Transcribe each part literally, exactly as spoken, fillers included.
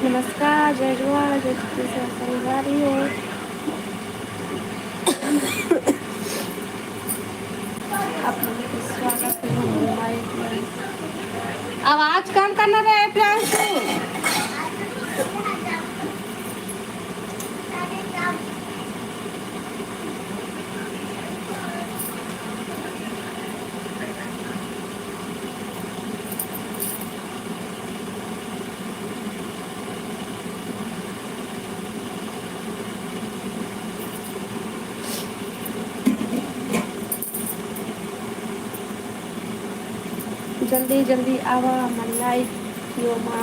नमस्कार, जय जोहार, जय छत्तीसगढ़ संगवारी हो। आप लोगों का स्वागत है हमारे live में। आवाज कम करना रे प्रियांशु। जल्दी जल्दी आवा हमर live यो मा।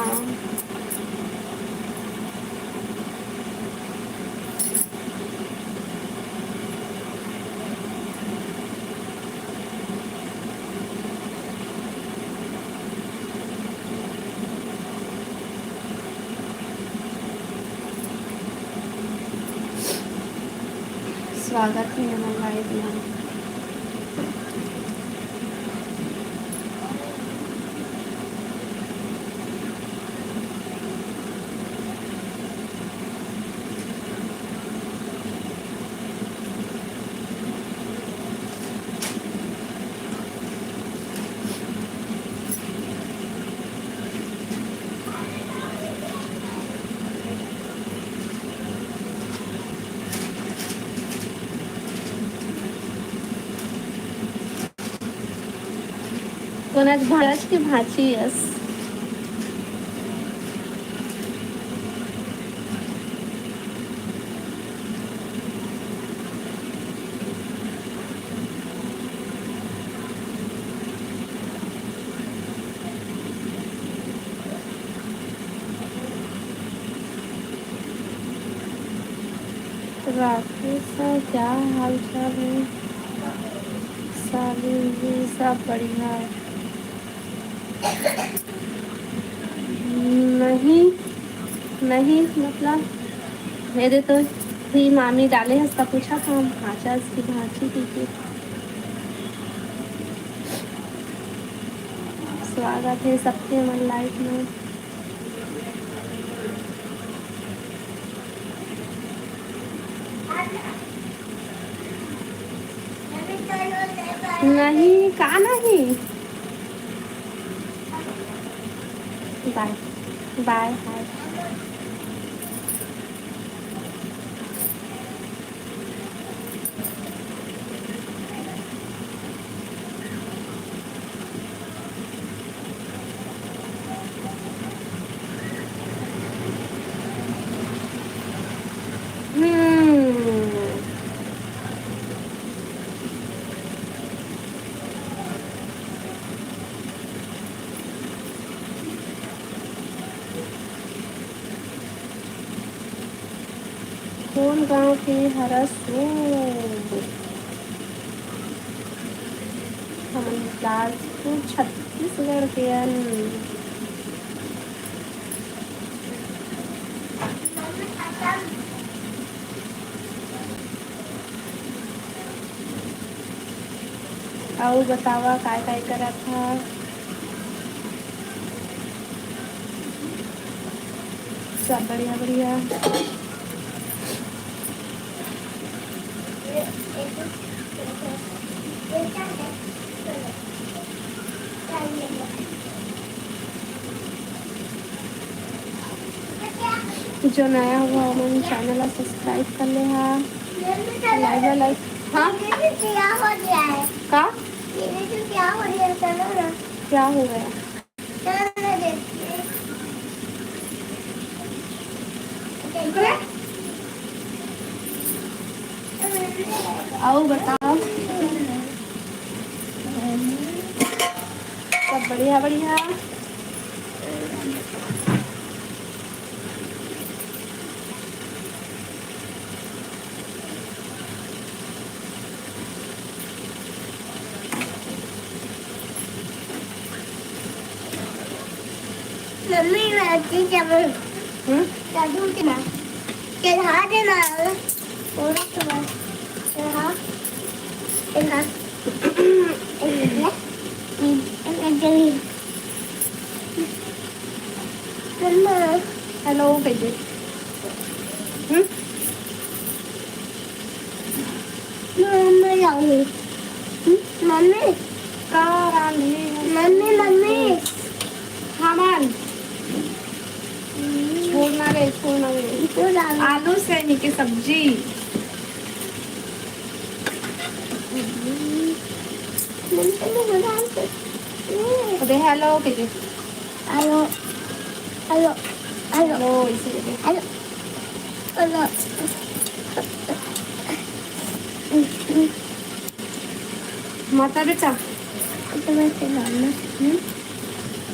स्वागत है हमर live में। कोन आज महाराज के भांची अस। राकेश sir, क्या हाल चाल है? साली जी, सब बढ़िया है। नहीं, नहीं, मतलब, मेरे तो ही मामी डाले हस, त पूछा था हम, भांचा की भांची की, की। स्वागत है सबके हमर live में। नहीं, का नहीं? Bye, bye, hi। हम्म। कोन गांव के हरस वो? हमन बिलासपुर, छत्तीसगढ़ के अन। अउ बतावा, काय काय करत हा? सब बढ़िया, बढ़िया। जो नया हुआ, मन channel ला subscribe कर ले हा। Like ला like। हाँ? दीदी, क्या हो गया है? का? दीदी, तो क्या हो गया है? चलो ना। क्या हो गया? चलो ना, देखते हैं। देखो। अउ बताओ। सब बढ़िया, बढ़िया। मम्मी, मैं अच्छी चावल हम्म? चावल के ना चढ़ा देना। और तो बस, चढ़ा, चढ़ा। हम्म, हम्म, हम्म। मम्मा, हेलो कहिके। हम्म? मम्मी रांधी। हम्म? मम्मी। का रांधी? Mummy, mummy. हमन। हम्म। छोड़ ना रे, छोड़ ना रे। तो रांधी। आलू सेमी के सब्जी। मम्मी, तो मैं रांधी। अबे हेलो कहिके। Hello, hello, hello. हेलो, ऐसे करके। Hello, hello. माता बेटा। तो मैं ऐसे करना। हम्म?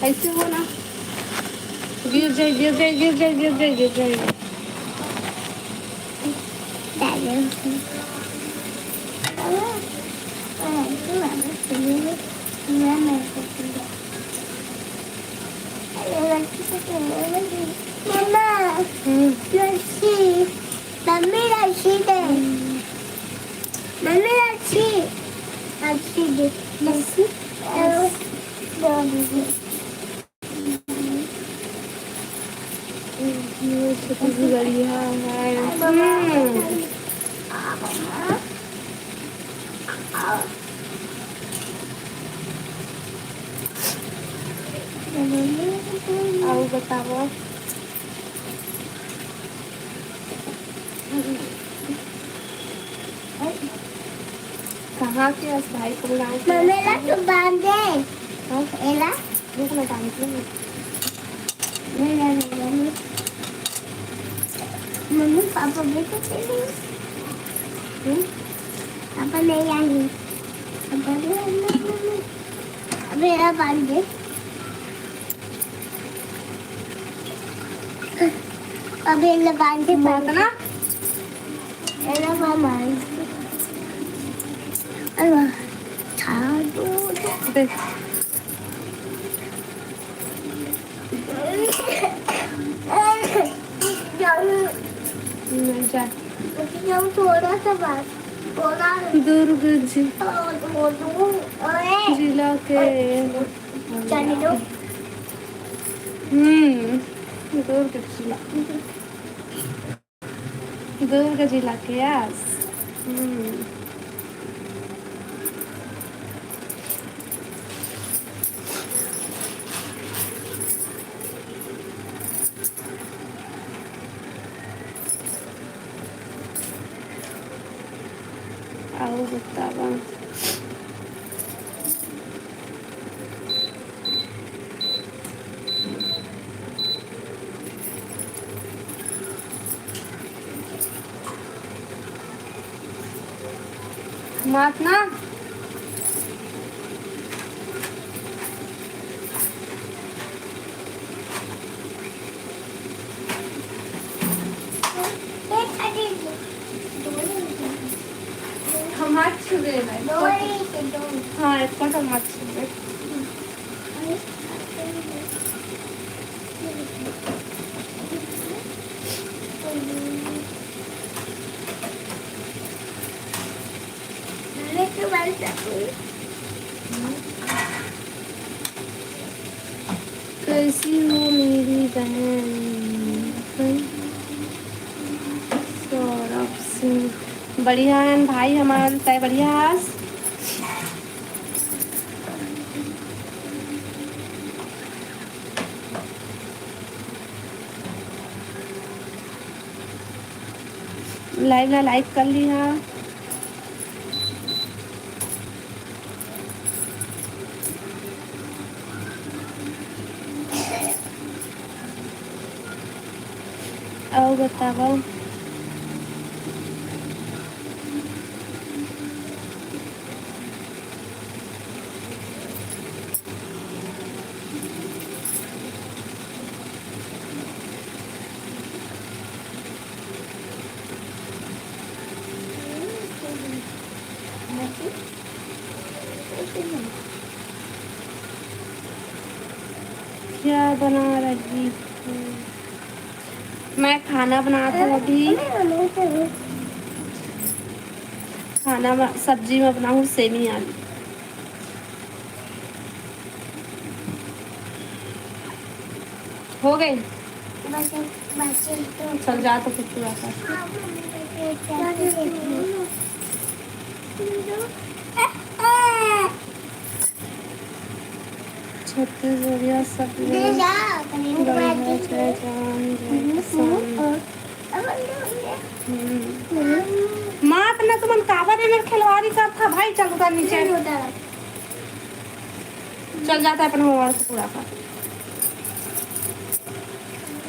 ऐसे हो ना। गिर जाए, गिर जाए, गिर जाए, गिर जाए, गिर जाए। दादा। मम्मा, हम्म। लस्सी, मम्मी लस्सी दे। हम्म। मम्मी लस्सी, लस्सी दे। लस्सी? अ, दे दीजिए। ये छोटी सी बढ़िया है। मम्मा। हम्म। अउ बताओ। कहाँ के अस भाई, कौन गाँव के? मम्मी ला तो बांध दे। हाँ? एला। रुक ना, बांध दे। नहीं, नहीं, नहीं, नहीं। मम्मी, पापा भी तो चले। हम्म? पापा नहीं आएंगे। पापा भी आएंगे, मम्मी। अबे, एला बांध दे। अबे, एला बांध दे, मत ना। एला बांध। अरे वाह। छा दो। देख। नहीं जा। थोड़ा सा बात। थोड़ा। दुर्ग जि-, ओए। जिला के। चलो। हम्म, दुर्ग जिला। दुर्ग जिला के आस। हम्म। अउ बतावा। मत ना। हमार छुबे ना। हाँ, इसका तो मत छुबे। कैसी हो मेरी बहन? सौरभ सिंह, बढ़िया है भाई हमार, तै बढ़िया हस? Live ला like कर ली हाँ। अउ बतावव। क्या बना रही हूँ? मैं खाना बनात हूँ अभी। खाना म-, सब्जी में बनाहूँ सेमी आलू। हो गए। बस, बस, तो चल जा तो फिर पूरा कर। छत्तीसगढ़िया सब ले लोग जा, कहीं बढ़िया, बाजी। जय जवान, जय हम्म, किसान। हम्म, और अब हम लोग ये हम्म। हम्म। माँ, अपना तुमन काबर एमेर खिलवाड़ी करथा भाई? चल उतर नीचे। नहीं उतर। चल जाता है अपन homework पूरा कर।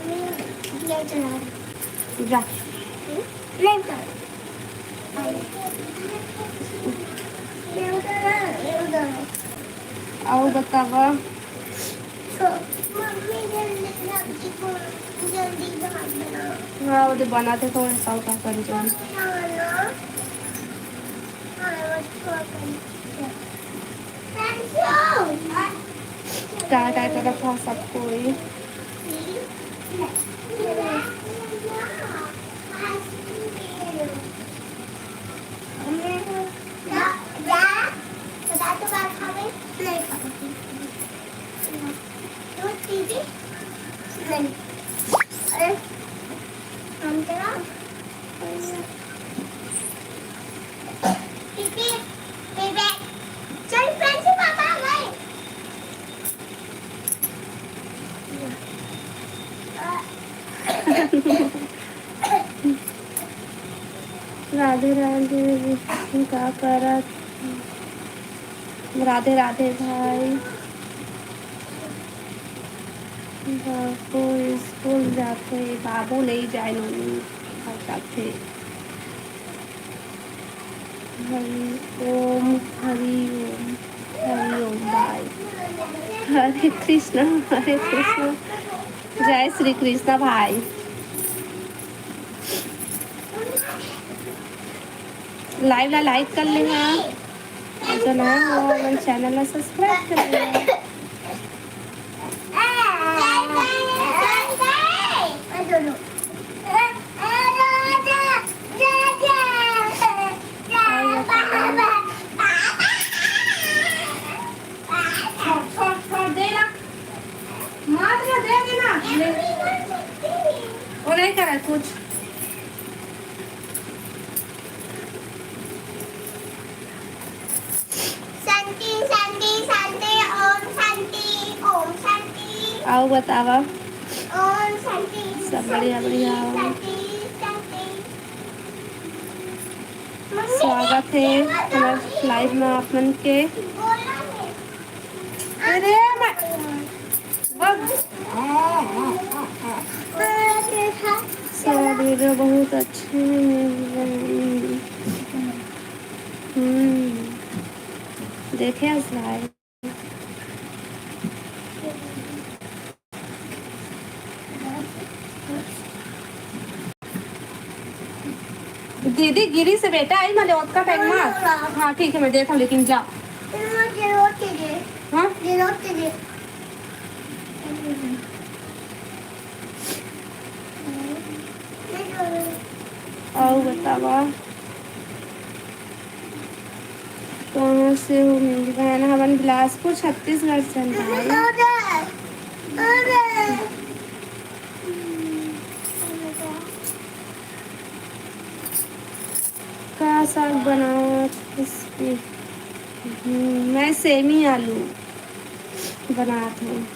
नहीं, नहीं चला रहा। जा। नहीं उतर। अउ बतावा। हाँ, वो तो बनाते तो ऐसा होता कर जाए। टाटा, टाटा, था सब कोई। दूध पीबी? नहीं। अरे, हम चला। P, B. चल, friends, पापा आ गए। राधे राधे, का करत? राधे राधे भाई। बाबू स्कूल जाथे, बाबू ले जाए नोनी घर जाथे। हरि ओम, हरि ओम, हरि ओम, बाय। हरे कृष्णा, हरे कृष्णा, जय श्री कृष्णा भाई। Live ला like कर लेहा, अउ जो नया हो, हमन channel ला subscribe कर लेहा। छोड़, छोड़, छोड़, दे ना। मार ना, दे, दे ना। वो नहीं करे कुछ। शांति, शांति, शांति, ओम शांति, ओम शांति। अउ बतावा। ओम शांति, सब बढ़िया, शांति, बढ़िया। शांति, शांति। स्वागत हे हमर live में आप मन के। बोला है। अरे मैं, बस। Sorry रे, बहुत अच्छे हैं। हम्म, देखे आज live। दीदी गिरी से बेटा आई मले ओतका टाइम मा। हाँ, ठीक है, मैं देखा, लेकिन जा। हाँ? अउ बतावा, कहाँ से हो मेरी बहन? हमन बिलासपुर, छत्तीसगढ़ से हन भाई। का साग बनावत हस? हम्म, मैं सेमी आलू बनात हूँ।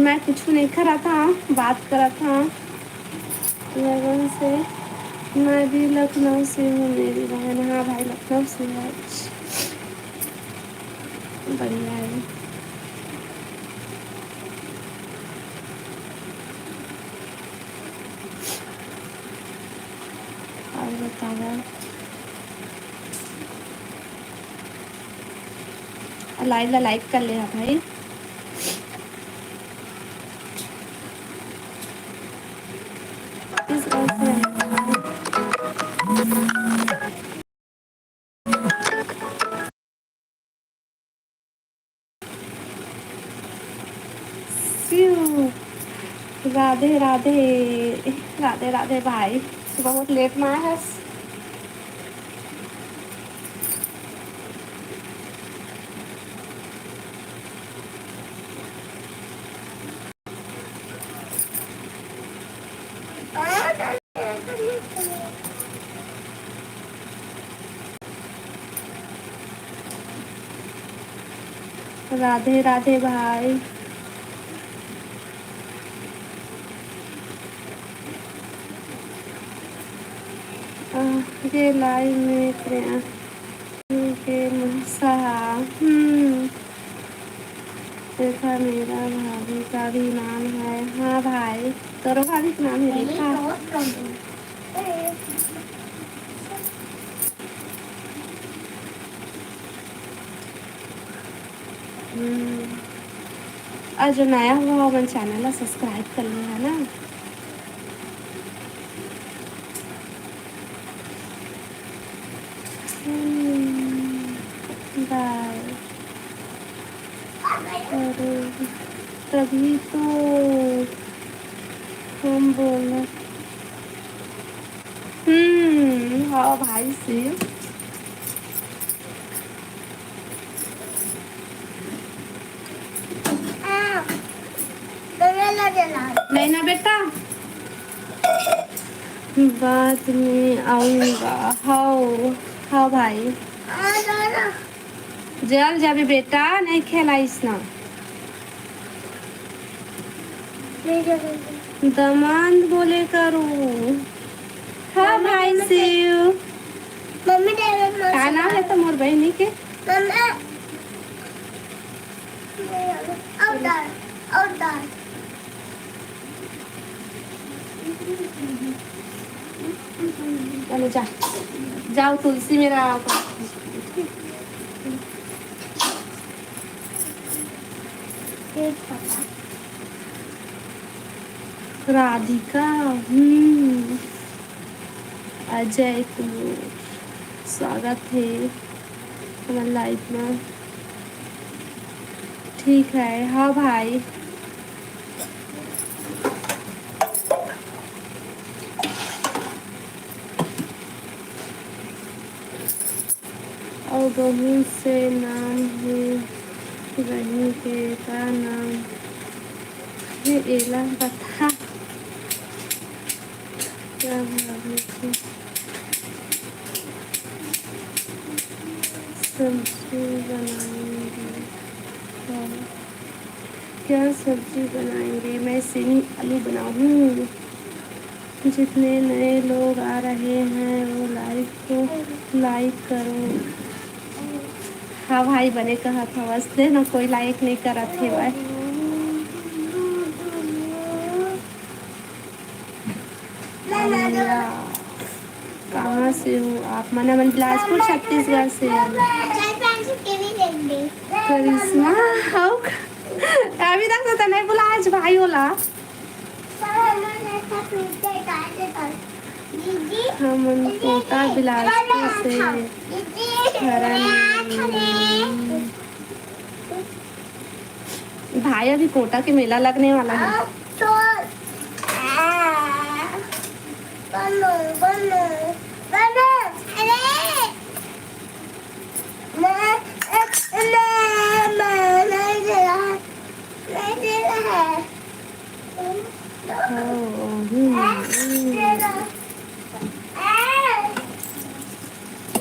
मैं कुछ नहीं करत हँव, बात करत हँव। लगन से मैं भी लखनऊ से हूँ, मेरी बहन। हाँ भाई, लखनऊ से है। बढ़िया है। अउ बतावा। Live ला like कर ले हा भाई। शिव, राधे राधे, राधे राधे भाई। बहुत late में आए हस। राधे राधे भाई। आगे लाइव में प्रिया के मनसा। हम्म। देखा, मेरा भाभी का भी नाम है। हाँ भाई, तोरो भाभी के नाम है रेखा। हम्म। और जो नया हुआ हो, मन चैनल ला सब्सक्राइब कर ले, है ना? हम्म, बाय। अरे, तभी तो हम बोला। हम्म, हाँ भाई से। नहीं ना बेटा, बाद में आऊंगा। हाओ, हाँ भाई। जल जाबे बेटा, नहीं खेलाइस ना। दमांद बोले करू। हाँ मम्मी, भाई मम्मी, शिव। मम्मी, मम्मी, का नाम है तो मोर बहनी के? मम्मी। और डाल, और डाल। चलो जा, जाओ तुलसी मेरा। राधिका, हम्म, अजय कुमार, स्वागत है हमारे लाइव में। ठीक है, हाँ भाई। अउ बहुत से नाम हे बहिनी के, का नाम हे एला बता। क्या भाभी के सब्जी बनाएंगे? हाँ। क्या सब्जी बनाएंगे? मैं सेमी आलू बनाऊँ। जितने नए लोग आ रहे हैं वो लाइव को लाइक करो। हाँ भाई, बने कहत हवस, दे ना कोई लाइक नहीं करत हे भाई। अनिया, कहाँ से हो आप? मन, मन बिलासपुर, छत्तीसगढ़ से हूँ। करिश्मा, हो? अभी तक तो तने बुला आज भाई होला। हमन कोटा बिलासपुर से हरन। भाई, अभी कोटा के मेला लगने वाला है।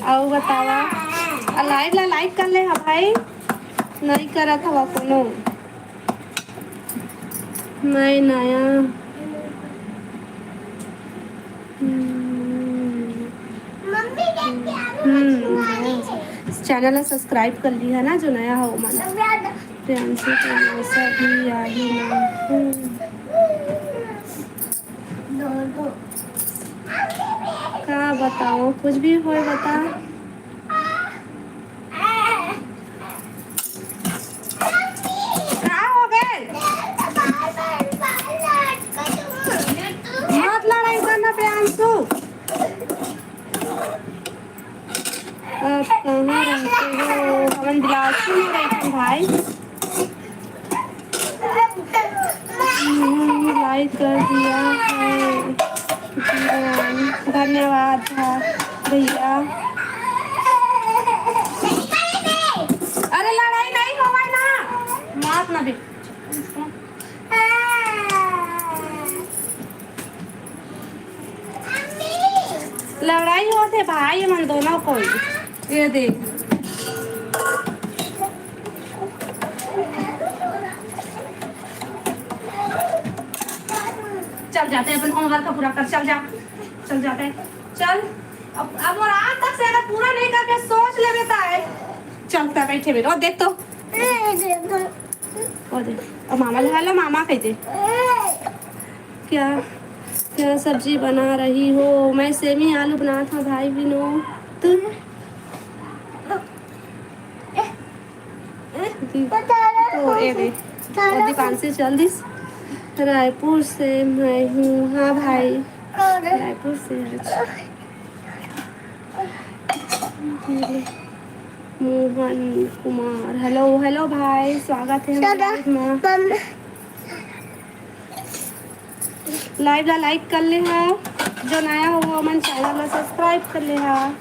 अउ बतावा, आ लाइव ला लाइक कर ले हा भाई, नहीं करत हवा कोनो। मैं नया। हम्म। हम्म, नया। चैनल ला सब्सक्राइब कर ली है ना, जो नया हो मन। प्रियांशु के मौसा भी आही ना। हम्म। का बताओ, कुछ भी होय बता। का हो गए? मत लड़ाई करना प्रियांशु। आप कहाँ रहते हो? हमन बिलासपुर में रहते हैं भाई। हम्म, लाइक कर दिया है। धन्यवाद था भैया। अरे लड़ाई नहीं होवे ना, मात ना भी। लड़ाई होत हे भाई मन दोनों कोई। ये देख। जाते हैं, अपन होमवर्क का पूरा कर। चल जा, चल जाते हैं, चल। अब अब और आज तक से अगर पूरा नहीं करके सोच लेवे त है। चल, तै बैठे बेटा, और देख तो। और देख, अब मामा लगा लो, मामा कह दे। क्या, क्या सब्जी बना रही हो? मैं सेमी आलू बनात हंव भाई विनोद। तो ए दे, दीपांशी चल दिस। रायपुर से मैं हूँ। हाँ भाई, रायपुर से। मोहन कुमार, हेलो, हेलो भाई, स्वागत है हमारे live में। Live ला like कर ले हा, जो नया हो वो मन channel ला subscribe कर ले हा।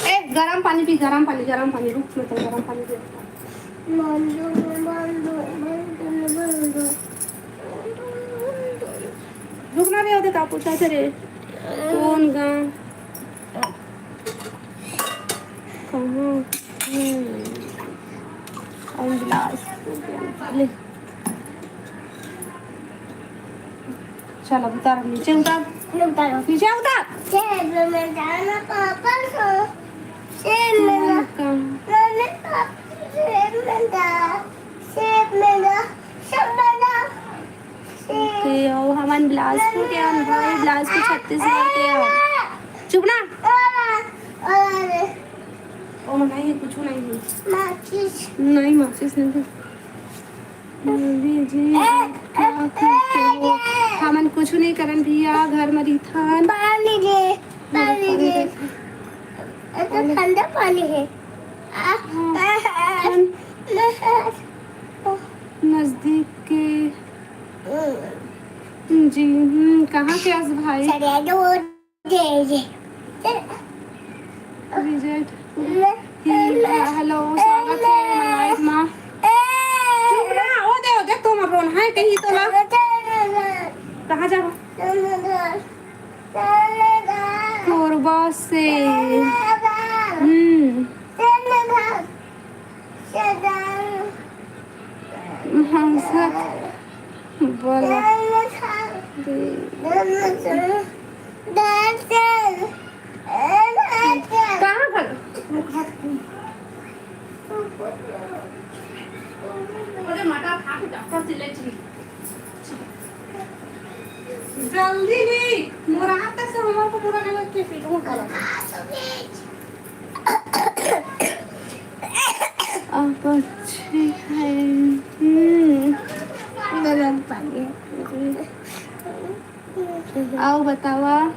ए, गरम पानी पी, गरम पानी, गरम पानी, रुक, मैं तो गरम पानी पी। रुक ना रे, ओदे का पूछा थे रे? कौन गाँव? कहाँ? हम्म। अमला। ले। चल, अब उतार, नीचे उतार। उतारो। नीचे उतार। सेब में जाना पापा सो। सेब में ना। कहाँ? मैंने पापा सेब में ना। सेब में ना। सब में ना। के अउ हमन बिलासपुर के हन भाई, बिलासपुर छत्तीसगढ़ के हन। चुप ना। ओ नहीं है, कुछ नहीं है। माचिस। नहीं, माचिस नहीं है। मोदी जी, क्या करते हो? हमन कुछ नहीं करन भैया, घर में रहिथन। पानी दे, पानी दे। ये तो ठंडा पानी है। आ, हाँ, आ, आ, ठंड। आ, आ। नजदीक के जी, हम्म, कहाँ के हस भाई? सरिया के वो दे दे। विजय। ले, ही, ले। हेलो, स्वागत है हमर live मा। चुप ना, ओ दे, ओ दे, तुम रोन है कहीं तो ना। कहाँ जाबो? कोरबा से। हम्म। मांसा बोला। कहाँ खड़ा? अरे मटर खा के डॉक्टर से ले चली। जल्दी नहीं, मोर हाथ तक से होमवर्क पूरा नहीं करके पीटूं। आप अच्छे हैं। हम्म। गरम पानी। अउ बतावा,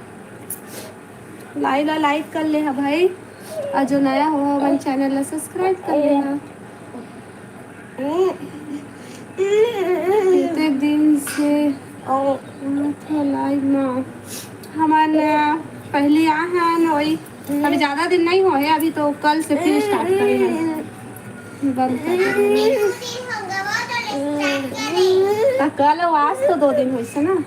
live ला like कर ले हा भाई, अउ जो नया हो हमर channel ला subscribe कर ले हा। इतने दिन से ओ, तो live में हमन, अ, पहली आ हन, वही अभी ज्यादा दिन नहीं होए, अभी तो कल से फिर start करे हन। बंद कर दे। त कल अउ आज तो दो दिन होइस ना।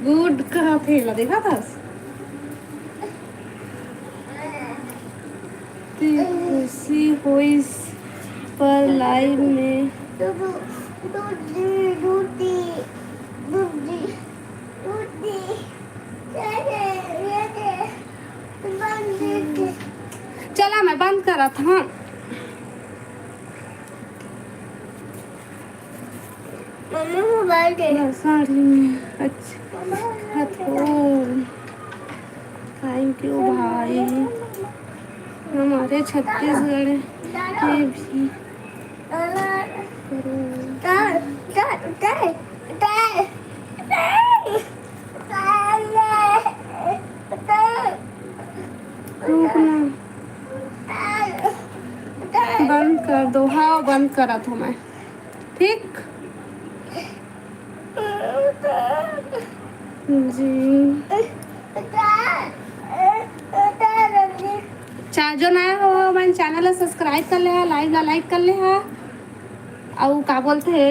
Good कहा थे ला, देखा था? ते खुशी होइस पर live में। चला, मैं बंद करत हंव। मम्मी मोबाइल दे। ला साड़ी में अच्छा दिखत हो। Thank you भाई, हमारे छत्तीसगढ़ में भी करो। रुक ना। बंद कर दो। हाँ, बंद करत हंव मैं। ठीक। जी। चार जो नया हो, मन चैनल ला सब्सक्राइब कर ले हा, लाइव ला लाइक कर ले हा, अउ का बोलथे,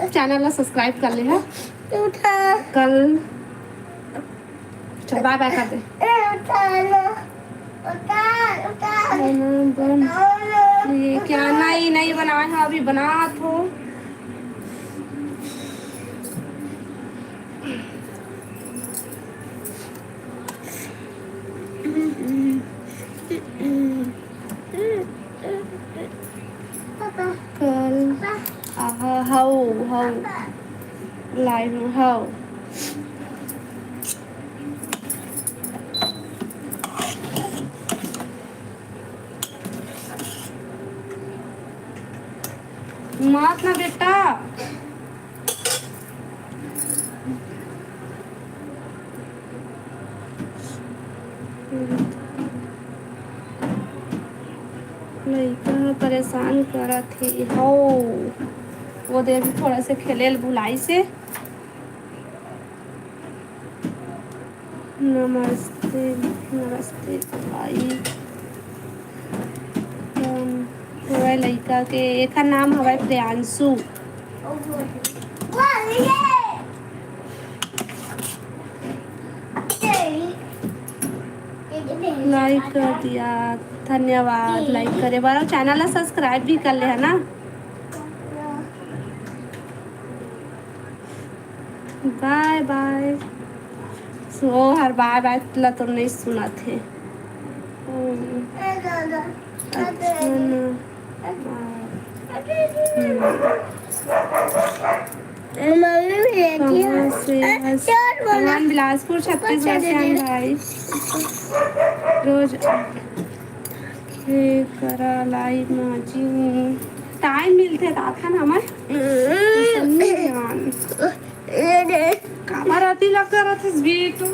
चैनल ला सब्सक्राइब कर ले हा। कल चल, बाय बाय कर दे। ये क्या? नहीं, नहीं बनाए हा, अभी बनात हो। कल आहा, हव, हव, लाइव हव। मात ना बेटा। लइका ह परेशान करत हे। हो, वो दे अभी थोड़ा से खेले ल बुलाइस हे। नमस्ते, नमस्ते भाई। हम हवय लइका के, एकर नाम हवय प्रियांशु। लाइक कर दिया, धन्यवाद लाइक करे बर। चैनल ला सब्सक्राइब भी कर ले, है ना? बाय बाय। सो हर बाय बाय ला तो नहीं सुनत हे। हम्म। अच्छा ना। हम्म। मम्मी भी रहती है। कहाँ से हस? भगवान बिलासपुर, छत्तीसगढ़ से आए भाई। रोज हे करा लाइव माँ जी। टाइम मिलथे त आथन हमर। सन्नी जान। काबर अति लग करत हस बेटू?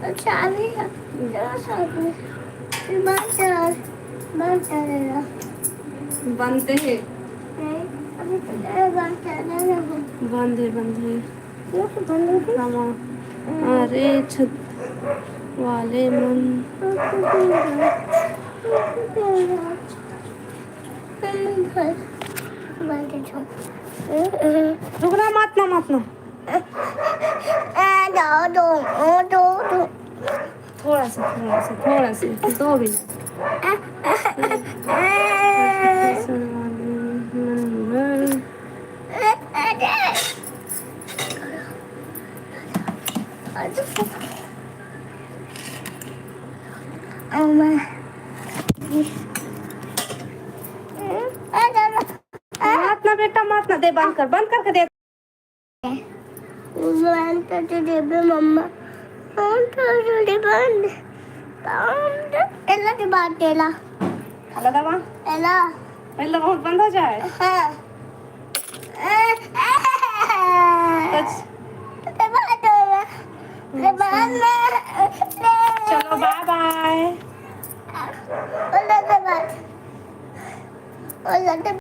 अच्छा, अभी बंद कर, बंद कर देना। बंद हे। नहीं, अभी तो बंद कर देना। बंद हे, बंद हे। ये तो बंद हो गई। अरे छत वाले मन। रुकना मत ना, मत ना। थोड़ा सा, थोड़ा सा, थोड़ा सा, दो मिनट। मत ना बेटा, मत ना, दे, बंद कर, बंद करके दे। बंद कर दे देबे मम्मा। बंद कर दे, बंद। बंद। एला दे बात एला। एला दबा। एला। एला बहुत बंद हो जाए। हाँ। कुछ। चलो, बाय बाय।